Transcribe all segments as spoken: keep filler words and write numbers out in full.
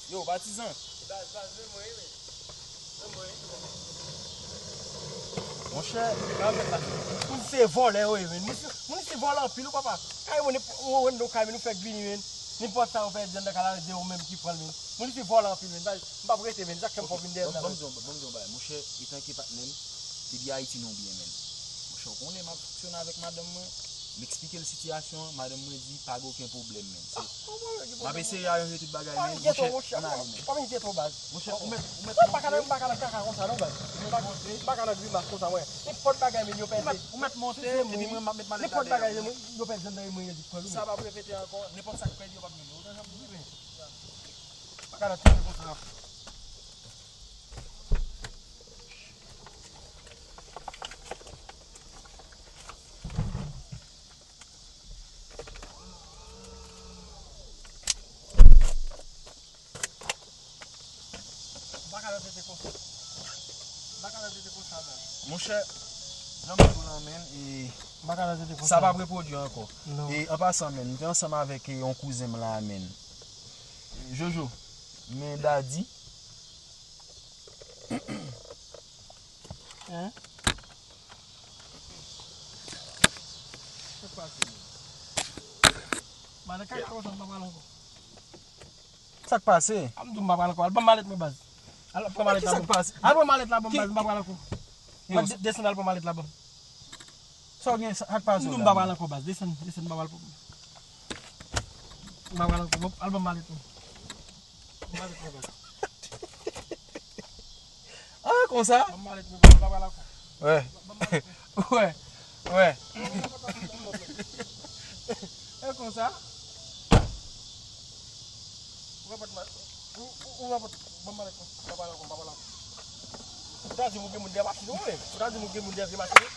Yo, patizan. Baz, baz, men mwen, men. Men mwen. Monchè, sa mèt la. Moun se vòlè yo ye, men. Moun se, moun se vòlè anpil, wi, papa. Kay mwen, mwen, mwen, nou kay, men nou fèk vini, men. Nenpòt sa yo fè, di anndan kay la, se ou menm ki pran l, men. Moun se vòlè anpil, men. Baz, m p ap rete, men. Sa k fè m pòv vin dèyè m nan, men. Ban m di w, ban m di w yon bagay. Monchè, etanke patnè m, depi Ayiti nou byen, men. Monchè, ou konnen m ap fonksyone avèk madanm mwen. M eksplike l sitiyasyon an, madanm mwen di pa gen okenn pwoblèm, men. Se, m ap eseye aranje tout bagay, men, monchè, ann ale, men. Monchè, ou mèt, ou mèt monte. M pa ka nan, m pa ka nan kaka konsa, non, baz. M pa, m pa ka nan grimas konsa, mwen. Nenpòt bagay, men, yo pèse. Ou mèt, ou mèt monte, epi mwen, m ap met malèt la dèyè. Nenpòt bagay, men, yo pèse anndan, mwen, yo di pran nou. Sa p ap repete ankò, nenpòt sa k pèdi, yo p ap jwenn li. Ou tande? Wi, men. M pa ka nan tire konsa. M pa ka nan tete konsa. M pa ka nan tete konsa, baz. Monchè, jan m di w lan, men, e, m pa ka nan tete konsa, sa p ap repwodui ankò. Non. E, an pasan, men, m te ansanm avèk, e, yon kouzen m la, men. Jojo, men Daddy. Hein? Sa k pase, men? Madan kaka konsa, m pa pale ankò. Sa k pase? A, m di w m pa pale ankò. Al ban m malèt mwen, baz. Al pran malèt la ban m. Al pran malèt la ban m, baz, m pa pale ankò. Al de-, desann, al pran malèt la ban m. Sa w gen, sa k pase w la? M di w m pa pale ankò, baz. Desann, desann, m pa pale ankò. M pa pale ankò. Bon, al ban m malèt mwen. Ban m malèt mwen, baz. Ah, konsa? Ban m malèt mwen, baz, m pa pale ankò. Wè. Ban m malèt mwen. Wè, wè. E konsa? Ou wè pòt la, ou, ou, ou wè pòt, ban m pale ankò, ban m pale ankò, ban m pale ankò. Ou ta di m ou gen moun dèyè machin ou, wi. Ou ta di m ou gen moun dèyè vye machin ou.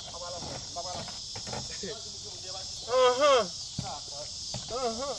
Ban m pale ankò, ban m pale ankò. Ou ta di m ou gen moun dèyè machin ou. Anhan. Anhan.